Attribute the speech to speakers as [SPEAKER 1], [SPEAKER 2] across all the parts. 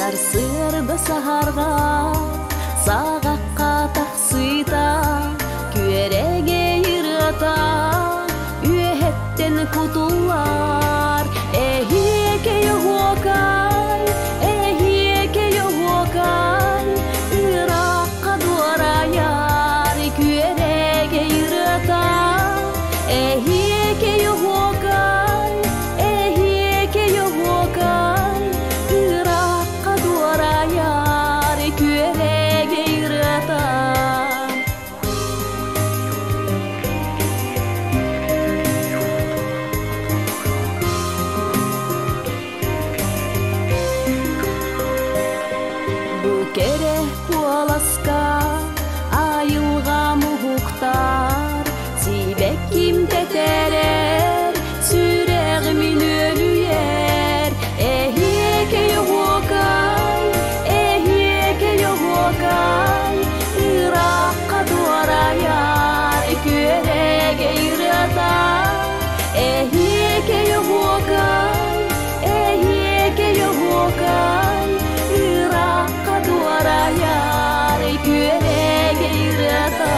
[SPEAKER 1] Сарсыарда саһарга саҕахха тахсыыта күөрэгэ ырыата үөһэттэн кутуллар эһиэкэй оһуокай эһиэкэй оһуокай ыраахха дуорайар күөрэгэ ырыата эһиэкэй оһуокай эһиэкэй оһуокай ыраахха дуорайар күөрэгэ ырыата. Бу кэрэ куоласка айылҕа муһуктар, сибэкким тэтэрэр, сүрэҕим үөлүйэр. Эһиэкэй оһуокай, эһиэкэй оһуокай, ыраахха дуорайар күөрэгэй ырыата. Эһиэкэй оһуокай, эһиэкэй оһуокай, ыраахха дуорайар күөрэгэй ырыата.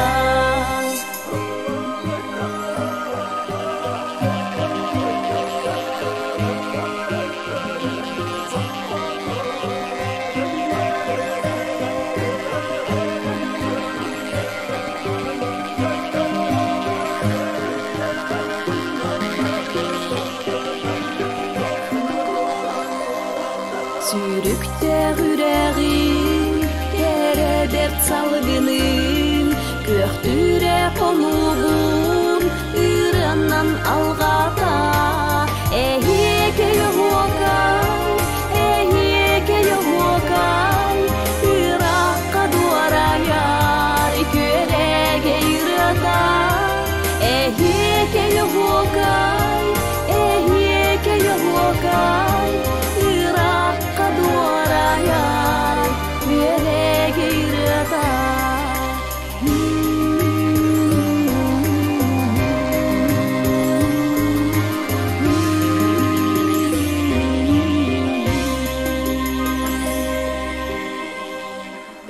[SPEAKER 1] Сүүрүктээх үрэҕин, кэрэ бэрт салгынын, күөхтүүрэ хонуугун ырыаннан алҕата. Эһиэкэй оһуокай, эһиэкэй оһуокай, ыраахха дуорайар күөрэгэй ырыата. Эһиэкэй оһуокай, эһиэкэй оһуокай, ыраахха дуорайар күөрэгэй ырыата.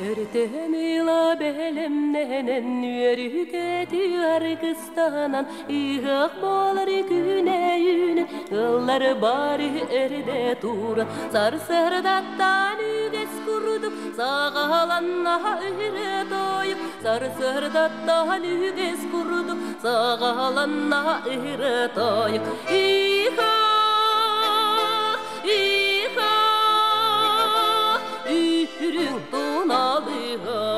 [SPEAKER 2] Өртөн ыла бэлэмнэнэн үөрүүкэти аргыстанан ыһыах буолар күнэйүн ыллар бары эрдэ тура сарсырдаттан үгэс курдук саҕаланнаһа ыһыры тойук сарсырдаттан үгэс курдук саҕаланнаһа ыһыры тойук иха иха үрүҥ туналыһах.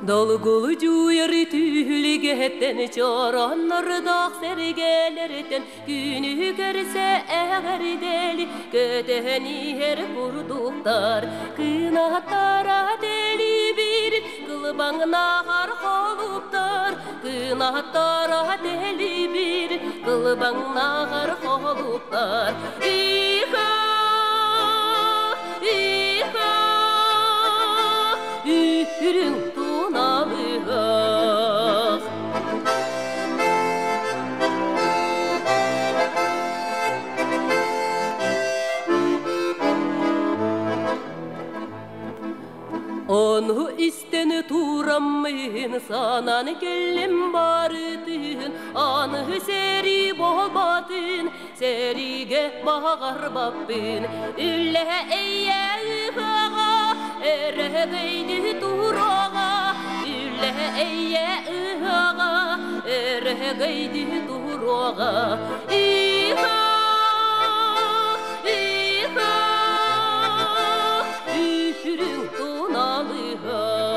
[SPEAKER 2] Долгулу жуйар түһүлгэттэн чороннордоох сэргэлэртэн күнү көрсө эҕэрдэли көтөһөн иһэр курдуктар кынаттара телибир кылбаңнааҕар холуптар кынаттара телибир кылбаңнааҕар холуптар иха иха үрүҥ туналыһах. Ону истэн тураммын санан кэллим барытын аны сери буолбатын сэриигэ баҕарбаппын үлэ эйэ ыһыаҕа эрэһэгэйди туруоҕа үлэ эйэ ыһыаҕа эрэһэгэйди туруоҕа иха иха үрүҥ туналыһах.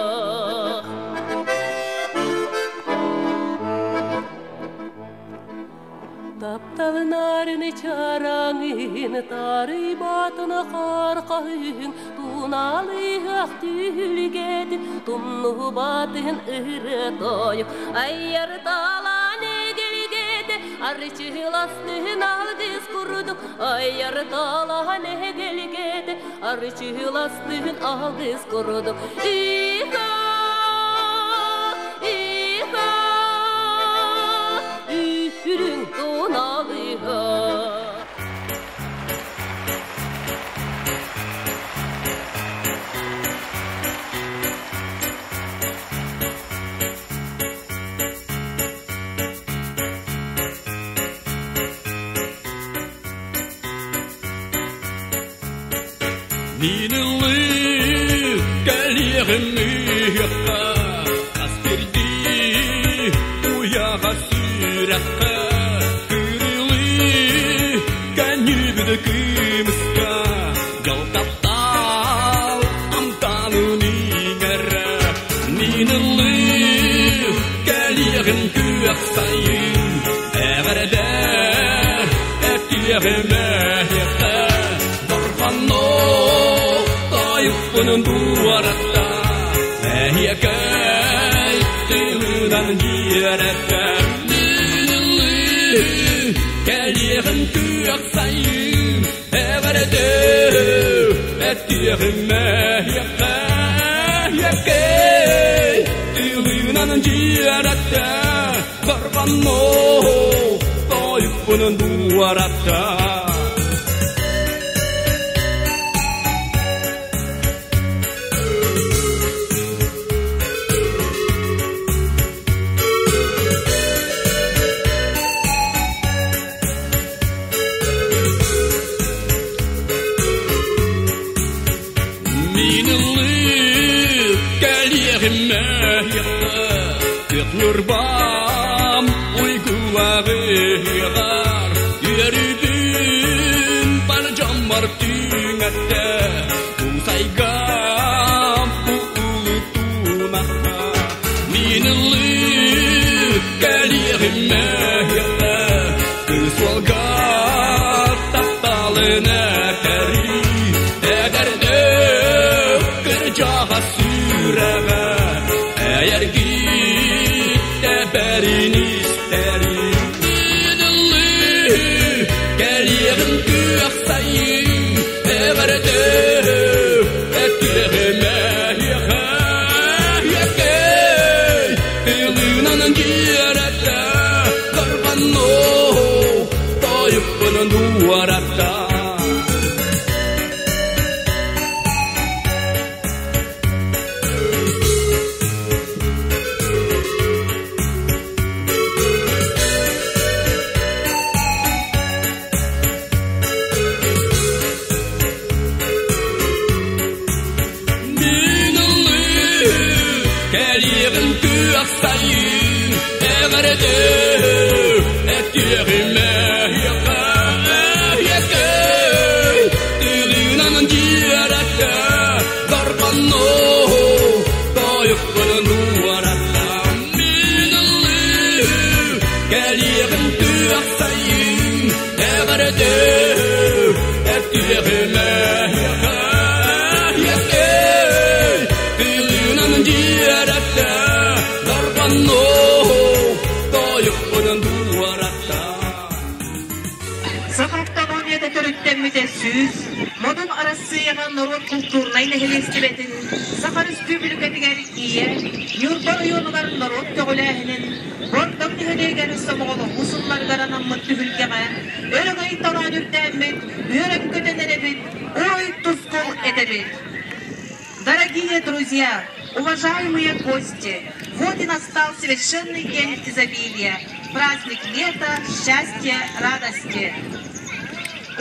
[SPEAKER 2] Тапталынарын чараңын тарыйбатын харқаһын туналыһах түһүлгэтин тумнубатын ыры тойук айар талан эгэлгете арчыластын алгыс курдук айар талан эгэлгете арчыластын алгыс курдук иха иха үрүҥ туналыһах.
[SPEAKER 3] Мин ыллыы кэлиэҕим ыһыахха, хас биирдии уйаҕа сүрэххэ, кырылыы көнньүбүт кымыска, дьол таптал амтанын иҥэрэ. Мин ыллыы кэлиэҕим күөх сайын, эҕэрдэ этиэҕим эһиэхэ, дорҕонно тойукпунун дуоратта, эһиэкэй тылынан дьиэрэтэ. Мин ыллыы кэлиэҕим күөх сайын, эҕэрдэ этиэҕим эһиэхэ, эһиэкэй тылынан дьиэрэтэ, дорҕонно тойукпунун дуоратта. Мин ыллыы кэлиэҕим эһиэхэ, күөх Ньурбам уйгулаҕыгар, үөрүүбүн бар дьоммор түҥэттэ, тусайгам бу улутумаха. Мин ыллыы кэлиэҕим эһиэхэ, кыыс уолга тапталын этэри, эдэрдэ кырдьаҕас сүрэҕэ, эйэргиттэ бэрин истэри. Мин ыллыы кэлиэҕим күөх сайын, эҕэрдэ этиэҕим эһиэхэ, эһиэкэй тылынан дьиэрэтэ, дорҕонно тойукпунун дуоратта. Мин ыллыы кэлиэҕим күөх сайын, эҕэрдэ этиэҕим эһиэхэ, эһиэкэй тылынан дьиэрэтэ, дорҕонно тойукпунун уоратта. Мин ыллыы кэлиэҕим күөх сайын, эҕэрдэ этиэҕим эһиэхэ, эһиэкэй тылынан дьиэрэтэ, дорҕонно тойукпунун дуоратта.
[SPEAKER 4] Саха автономията төрүттэммитэ 100, Модун Арассыыйаҕа норуот култуурунай нэһилиэстибэтин Саха Өрөспүүбүлүкэтигэр Ийэ, Ньурба оройуонугар норуот көҕүлээһинин Бордоҥ нэһилиэгэр сомоҕолоһуу сылларыгар анаммыт түһүлгэҕэ өрөгөй толоон үрдээммит, үөрэн-көтөн эрэбит, уруй тускул этэбит. Дорогие друзья, уважаемые гости, вот и настал совершенный день изобилия, праздник лета, счастья, радости.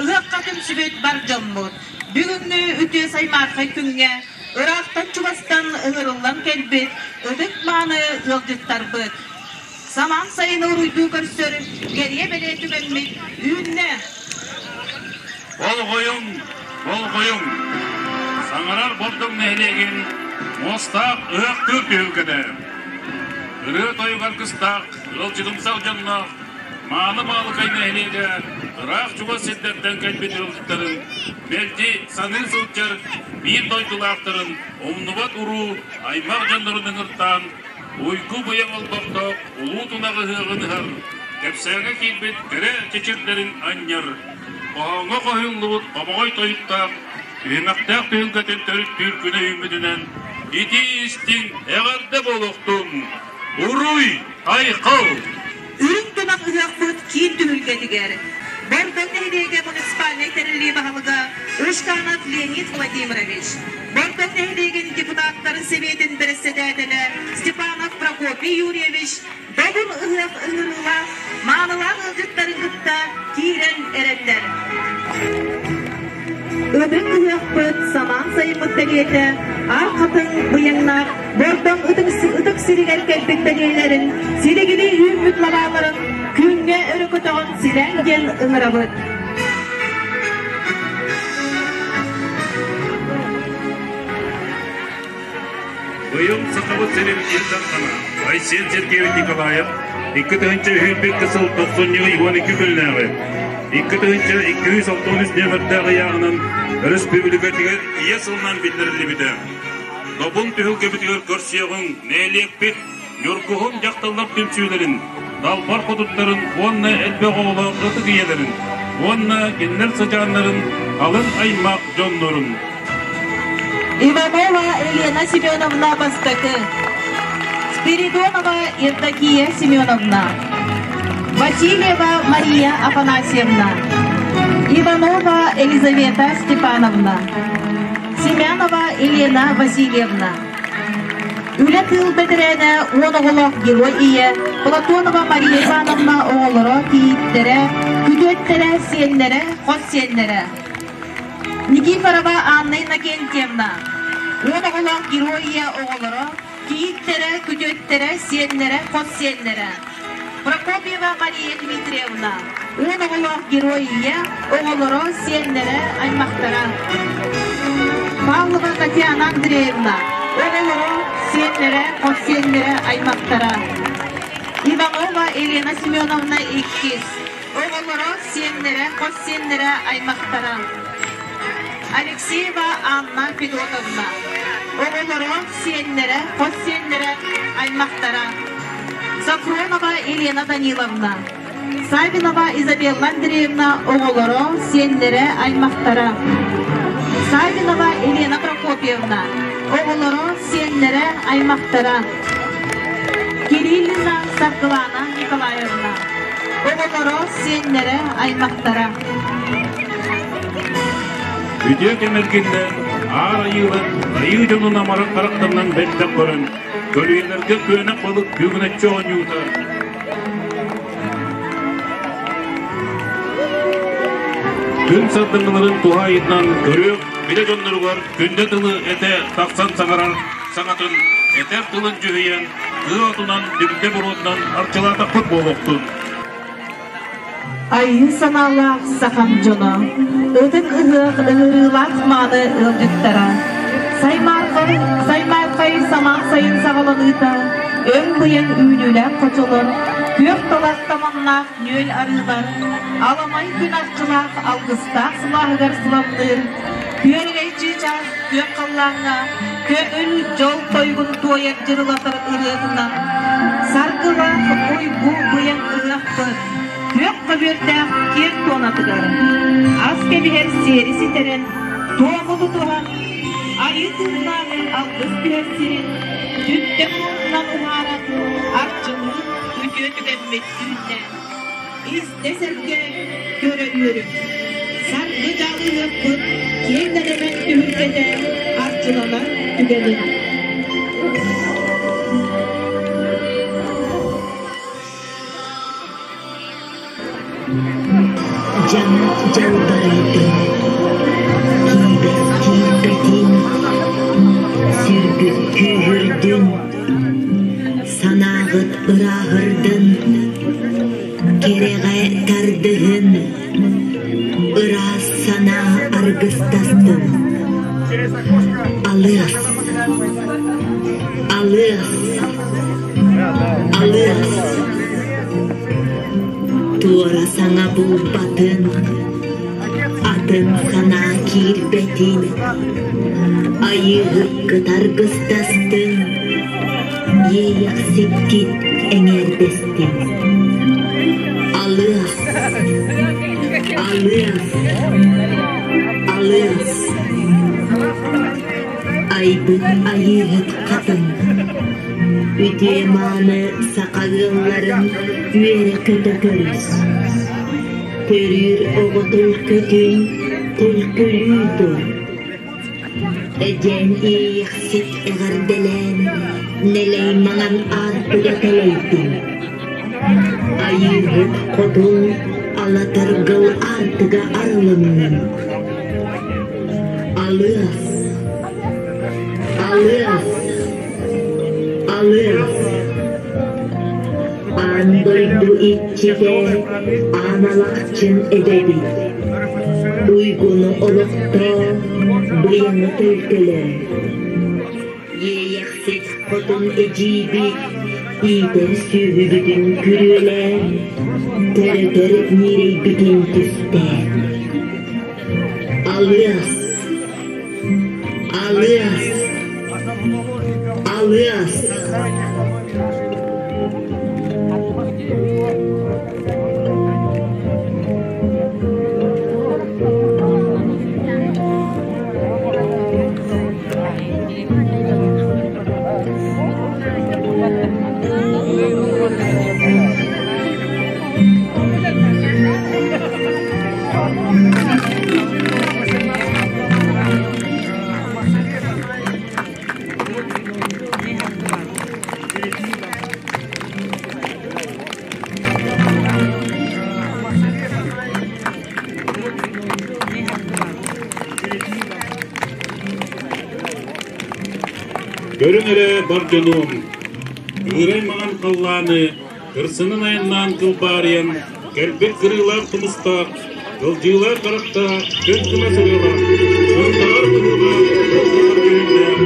[SPEAKER 4] Ыһыахха түмсүбүт бар дьоммут, бүгүҥҥү үтүө саймаархай күҥҥэ ыраахтан чугастан ыҥырыллан кэлбит ытык-мааны ыалдьыттарбыт. Самаан сайыны уруйдуу көрсөр кэриэ бэлиэ түгэммит үүннэ.
[SPEAKER 5] Болҕойуҥ, болҕойуҥ! Саҥарар Бордоҥ нэһилиэгин муостаах ыһыахтыыр түһүлгэтэ. Ырыа-тойук аргыстаах, ыалдьытымсах дьонноох Мааны Маалыкай нэһилиэгэ ыраах-чугас сирдэртэн кэлбит ыалдьыттарын мэлдьи саныы сылдьар биир дойдулаахтарын умнубат уруу аймах дьоннорун ыҥыртаан уйгу-быйаҥ олбохтоох улуу тунах ыһыаҕын ыһар, кэпсээҥҥэ киирбит кэрэ чэчирдэрин анньар, хоһооҥҥо хоһуйуллубут хомоҕой тойуктаах түһүмэхтээх түһүлгэтин төрүттүүр күнэ үүммүтүнэн итии-истиҥ эҕэрдэ буолуохтун! Уруй! Айхал!
[SPEAKER 4] Үрүҥ тунах ыһыахпыт киин түһүлгэтигэр Бордоҥ нэһилиэгэ муниципальнай тэриллии баһылыга Ушканов Леонид Владимирович, Бордоҥ нэһилиэгин депутаттарын сэбиэтин бэрэссэдээтэлэ Степанов Прокопий Юрьевич Добун ыһыах ыҥырыылаах маанылаах ыалдьыттарын кытта киирэн эрэллэр. Ытык ыһыахпыт самаан сайыммыт бэлиэтэ, Аар Хатыҥ быйаҥнаах Бордоҥ ытык сиригэр кэлбит бэлиэлэрин, силигилии үүммүт лабааларын күҥҥэ өрө көтөҕөн силээн диэн ыҥырабыт.
[SPEAKER 5] Быйыл Сахабыт сирин Ил Дархана Айсен Сергеевич Николаев 2021 сыл тохсунньу 12 күннээҕи 2263 нүөмэрдээх ыйааҕынан өрөспүүбүлүкэтигэр Ийэ сылынан биллэриллибитэ. Добун түһүлгэбитигэр көрсүөҕүҥ, нэһилиэкпит Ньургуһун дьахталлар түмсүүлэрин, далбар хотуттарын уонна элбэх оҕолоох ытык ийэлэрин уонна кинилэр сыдьааннарын алын аймах дьоннорун.
[SPEAKER 4] Иванова Елена Семеновна бастакы, Спиридонова Евдокия Семеновна, Васильева Мария Афанасьевна, Иванова Елизавета Степановна, Семенова Елена Васильевна, Үлэ тыыл бэтэрээнэ уон оҕолоох герой ийэ Платонова Мария Ивановна оҕолоро, кийииттэрэ, күтүөттэрэ, сиэннэрэ, хос сиэннэрэ. Никифорова Анна Иннокентьевна уон оҕолоох герой ийэ оҕолоро, кийииттэрэ, күтүөттэрэ, сиэннэрэ, хос сиэннэрэ. Прокопьева Мария Дмитриевна уон оҕолоох герой ийэ, оҕолоро, сиэннэрэ, аймахтара. Павлова Татьяна Андреевна оҕолоро, сиэннэрэ, хос сиэннэрэ, аймахтара. Иванова Елена Семеновна иккис, оҕолоро, сиэннэрэ, хос сиэннэрэ, аймахтара. Алексеева Анна Федотовна оҕолоро, сиэннэрэ, хос сиэннэрэ, аймахтара. Софронова Елена Даниловна, Савинова Изабелла Андреевна оҕолоро, сиэннэрэ, аймахтара. Савинова Елена Прокопьевна оҕолоро, сиэннэрэ, аймахтара. Кириллина Саргылана Николаевна оҕолоро, сиэннэрэ, аймахтара.
[SPEAKER 5] Үтүө кэмэргиллэн, аар айыылар айыы дьонун амарах харахтарынан бэртэх көрөн, көлүйэлэргэ күөнэх балык күүгүнэччи оонньуута. Күн сардаҥаларын туһаайытынан көрүөх билэ дьонноругар күндэ тылы этэ тахсан саҥарар саҥатын этэр тылын дьүһүйэн, тыа отунан, дүҥдэ буруотунан арчылаатахпыт буолуохтун.
[SPEAKER 4] Айыы санаалаах сахам дьоно, ытык ыһыах ыҥырыылаах мааны ыалдьыттара, саймаархай, саймаархай самаан сайын саҕаланыыта, өҥ-быйаҥ үүнүүлээх хочолор, күөх талах таманнаах нүөл арыылар, аламай күн арчылаах алгыстаах сылааһыгар сыламныыр, күөрэгэй чыычаах күөх халлааҥҥа көҥүл дьол тойугун туойар дьырылатар ырыатынан саргылаах уйгу быйаҥ ыһыахпыт күөх көбүөрдээх киэҥ туонатыгар ас кэбиһэр сиэри ситэрэн туому тутуһан айыы тыыннаах алгыс түһэр сирин түптэ буруотунан уһааран арчылыыр үтүө түгэммит үүннэ. Истэ сэргэ көрө үөрүҥ. Саргы дьаалыһыахпыт киэҥ нэлэмэн түһүлгэтэ арчыланар түгэнин.
[SPEAKER 6] Дьаҥ дьалбарыйтын, киибэс киирбэтин, сүргүт күүһүрдүн, санааҕыт ырааһырдын, Кэрэҕэ тардыһын, ыраас санаа аргыстастын. Алыас, алыас, алыас. Туора саҥа булбатын, атын санаа киирбэтин, айыыһыккыт аргыстастын. Иэйэхсиккит эҥээрдэстин. Алыас, алыас, алыас. Айбыт айыыһыт хатын. Үтүө-мааны саха ыалларын үөрэ-көтө көрүс. Төрүүр оҕо төлкөтүн төлкөлүү тур. Эдьээн Иэйэхсит эҕэрдэлээн, нэлэй маҥан аартыга кэлэйдин. Айыыһыт хотун алатаргыл аартыга арылыннын. Алыас! Иччитэ Аан Алахчын эбэбит, уйгуну олохтоо, быйаҥы төлкөлөө. Иэйэхсит хотун эдьиийбит, иитэр сүөһүбүтүн күрүөлээ, төрөтөр ньирэйбитин түстээ. Алыас, алыас, алыас!
[SPEAKER 5] Көрүҥ эрэ бар дьонум, кыырай маҥан халлааны кырсынан айаннаан кылбаарыйан кэлбит кырыылаах тумустаах, кылдьыылаах харахтаах, күн кыма сырыылаах, сырдаҕар быһыылаах, сырдаҕар дьүһүннээх,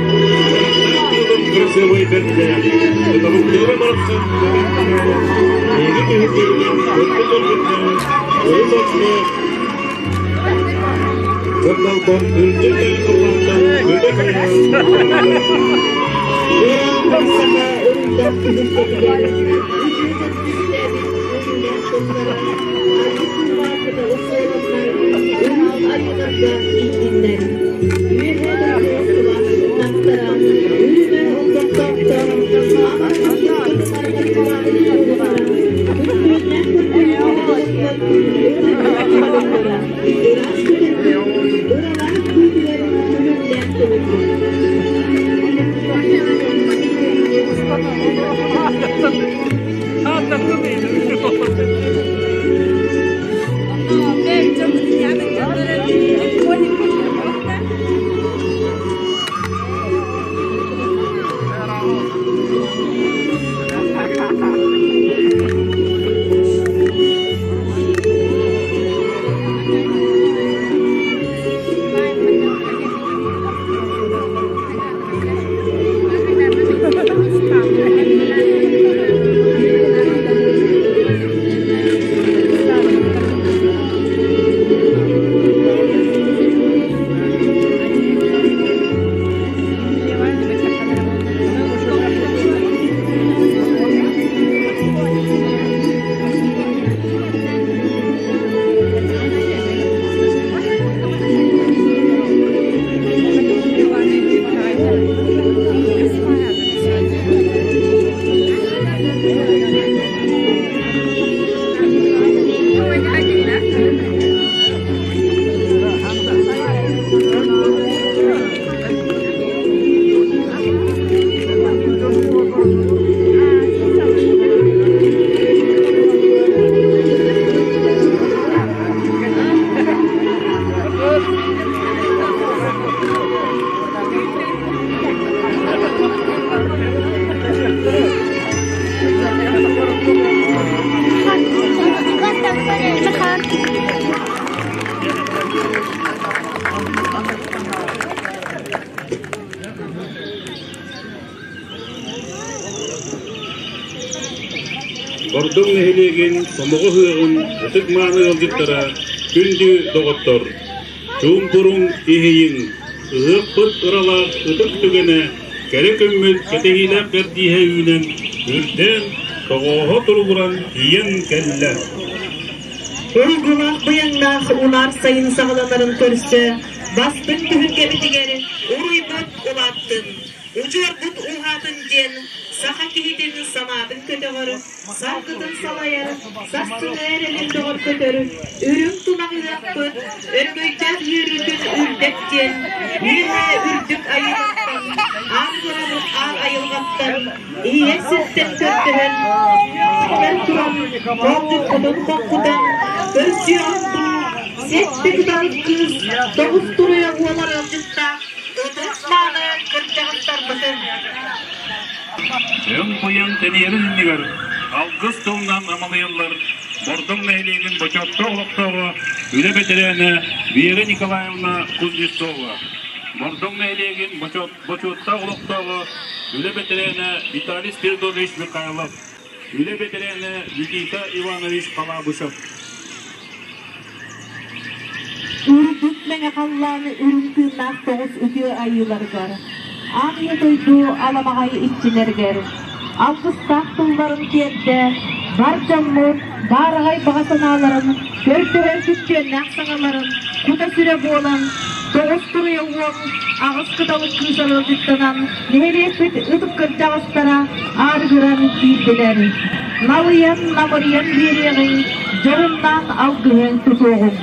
[SPEAKER 5] харахтаах кыылым кырасыабай бэртээх, кыталыктыыра барахсан эһиги түһүлгэтигэр көрбүт өлбүттээх, олус астаах, кырдалтан үрдүк халлаантан көтө кэлэн
[SPEAKER 4] Ыраахтан саха уруйдаах түһүлгэтигэр үтүөтэн түстээбит үтүөлээх тыллара айыы тыллаах кыталы суоланнар үрүҥ айыыларга тиийдиннэр. Үөһээ дойду сылаас сыннахтара, үрүмэ олбохтоохтор, аман сырдык арҕаччылаах буоллулар, күттүөннээх көрдөрүүнү ылыммыт ытык дьонноро, ыраас көтөрбүт, ыралаах күүтүгэр күлүмнээх көҥүлбүт.
[SPEAKER 5] Бордоҥ нэһилиэгин Сомоҕо ыһыаҕын ытык-мааны ыалдьыттара, күндү доҕоттор! Чуумпуруҥ, иһийиҥ, ыһыахпыт ыралаах ытык түгэнэ, кэрэ күммүт кэтэһиилээх кэрдииһэ үүнэн, үрдээн, тоҕооһо туругуран тиийэн кэллэ.
[SPEAKER 4] Уйгулаах быйаҥнаах унаар сайын саҕаланарын көрсө, бастыҥ түһүлгэбитигэр уруйбут улааттын, удьуорбут ууһаатын диэн саха киһитин санаатын көтөҕөр, саргытын салайар, сарсыҥҥы эрэлин бөҕөргөтөр, үрүҥ тунах ыһыахпыт өрөгөйдөөх үөрүүтүн үрдэт диэн үөһээ үрдүк айыылартан, аан кураанах аал айылҕаттан, ийэ сиртэн көрдөһөн, туран, хоолдьуккутун хоҥкутан, көрсүөҕүҥ дуу, сэттэ кыталык кыыс тоҕус туруйа буолар ыалдьыттаах ытык мааны кырдьаҕастарбытын.
[SPEAKER 5] Өҥ-быйаҥ тэнийэрин иннигэр алгыс тылынан амалыйаллар. Бордоҥ нэһилиэгин бочуоттаах олохтооҕо, үлэ бэтэрээнэ Вера Николаевна Кузнецова, Бордоҥ нэһилиэгин бочуоттаах олохтооҕо, үлэ бэтэрээнэ Виталий Спиридонович Михайлов, үлэ бэтэрээнэ Никита Иванович Халабышев.
[SPEAKER 4] Үрдүк мэҥэ халлаан үрүҥ тыыннаах тоҕус үтүө айыыларыгар, аан ийэ дойду аламаҕай иччилэригэр алгыстаах тылларын тиэрдэ, бар дьоммут баараҕай баҕа санааларын көрдөһөр күттүөннээх саҥаларын кута-сүрэ буолан, тоҕус туруйа уол, аҕыс кыталык кыыс арыалдьыттанан нэһилиэкпит ытык кырдьаҕастара аарыгыран киирдилэр. Налыйан, намырыйан биэриэҕиҥ, дьоһуннаах алгыһы тутуоҕуҥ.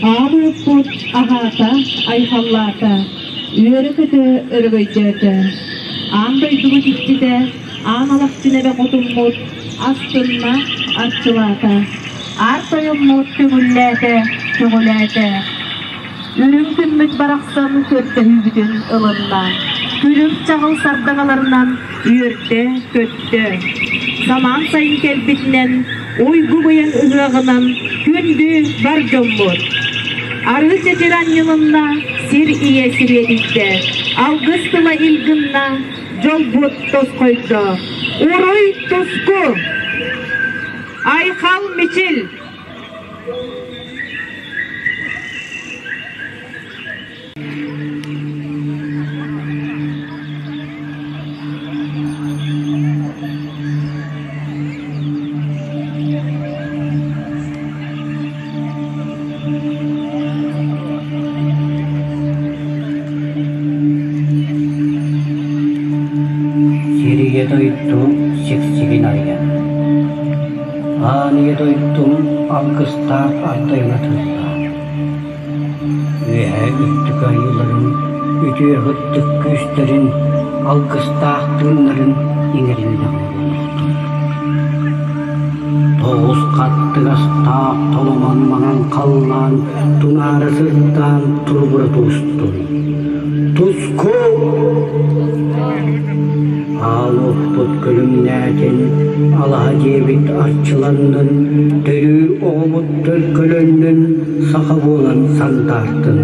[SPEAKER 4] Аабыппыт аһаата, айхаллаата, үөрэ-көтө өрөгөйдөөтө. Аан дойдубут иччитэ, аан алахчын эбэ хотуммут астынна, арчылаата. Аар тойоммут көҥүллээтэ, көҕүлээтэ. Үрүҥ күммүт барахсан көрдөһүүбүтүн ылынна. Күлүм чаҕыл сардаҥаларынан үөрдэ-көттө. Самаан сайын кэлбитинэн, уйгу быйаҥ ыһыаҕынан күндү бар дьоммут. Арыы чэчир анньылынна, сир ийэ сириэдийдэ, алгыс тыла ил гынна, дьолбут тосхойдо. Уруй туску! Айхал Мичил!
[SPEAKER 7] Сирийэ дойду сиксигин арыйан, Аан ийэ дойдум алгыстаах ардайына тыллаан, Үөһээ үрдүк айыыларын, үтүө сырдык күүстэрин, алгыстаах тыыннарын иҥэриннэҕим буолуохтун. Тоҕус хаттыгастаах толомон маҥан халлаан тунаара сырдаан туругура туустун. Туску! Аал уоппут күлүмнээтин, алаһа дьиэбит арчыланнын, төрүүр оҕобут төлкөлөннүн, саха буолан сандаартын.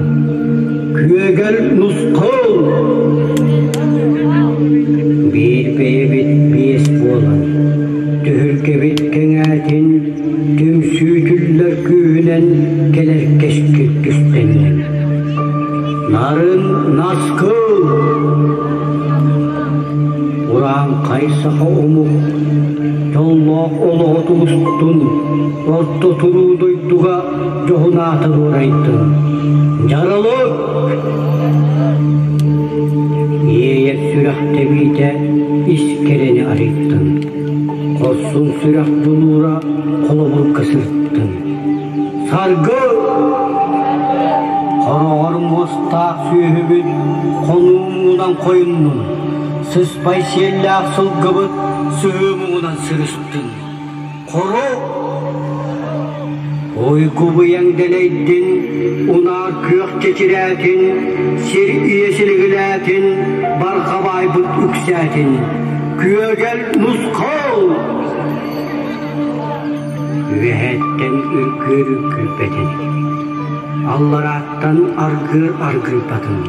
[SPEAKER 7] Күөгэл нусхал! Биир бэйэбит биэс буолан, түһүлгэбит кэҥээтин, түмсүү түллэр күүһүнэн кэлэр кэскил түстэннин. Нарын наскыл! Урааҥхай саха омук дьоллоох олоҕу тулустун, орто туруу дойдуга дьоһун аата дуорайдын. Дьаралык! Иэйэр сүрэх тэбиитэ ис кэрэни арыйдын. Хорсун сүрэх дьулуура холобурга сырыттын. Саргы! Хороҕор муостаах сүөһүбүт хонуу муҥунан хойуннун, сыспай сиэллээх сылгыбыт сыһыы муҥунан сырыстын. Хоро! Уйгу-быйаҥ дэлэйдин, унаар күөх чэчирээтин, сир ийэ силигилээтин, барҕа баайбыт үксээтин. Күөгэл нусхал! Үөһэттэн үргүөр үргүйбэтин, алларааттан аргыар аргыйбатын.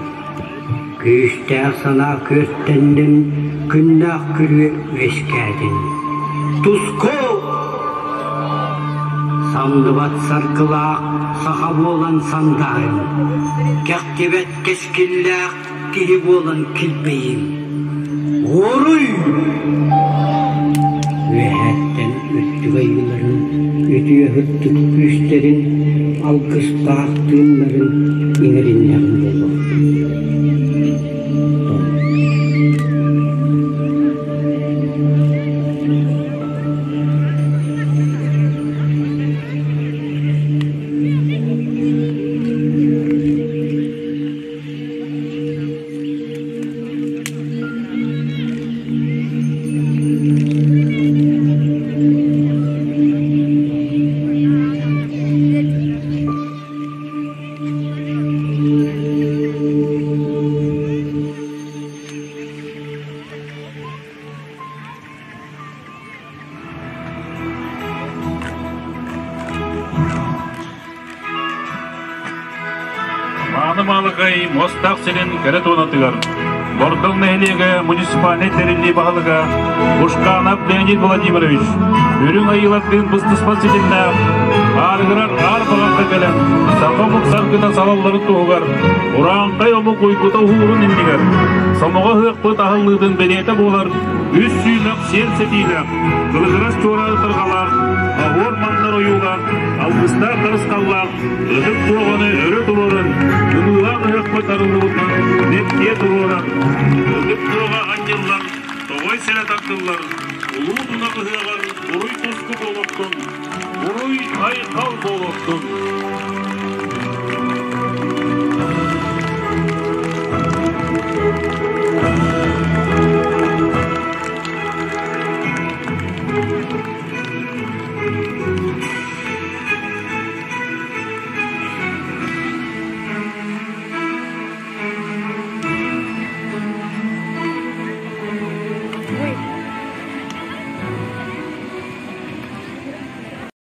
[SPEAKER 7] Күүстээх санаа күөстэннин, күннээх күрүө үөскээтин. Туску! Самныбат саргылаах саха буолан сандаарыҥ, кэхтибэт кэскиллээх киһи буолан килбэйиҥ. Уоруй! Үөһээттэн үрдүк айыыларын, үтүө сырдык күүстэрин, алгыстаах тыыннарын иҥэриннэҕим буолуохтун.
[SPEAKER 5] Мааны Маалыкай муостаах сирин кэрэ туонатыгар Бордоҥ нэһилиэгэ муниципальнай тэриллии баһылыга Ушканов Леонид Владимирович үрүҥ айыылардыын быстыспат ситимнээх аарыгырар аар баҕахха кэлэн саха омук саргыта салалларын туһугар урааҥхай омук уйгута уһуурун иннигэр сомоҕо ыһыахпыт аһыллыытын бэлиэтэ буолар үс сүүмэх сиэн сэтиилээх кылыгырас чуораан ытырҕалаах оһуор мандар ойуулаах алгыстаах харысхаллаах ытык дуоҕаны өрө.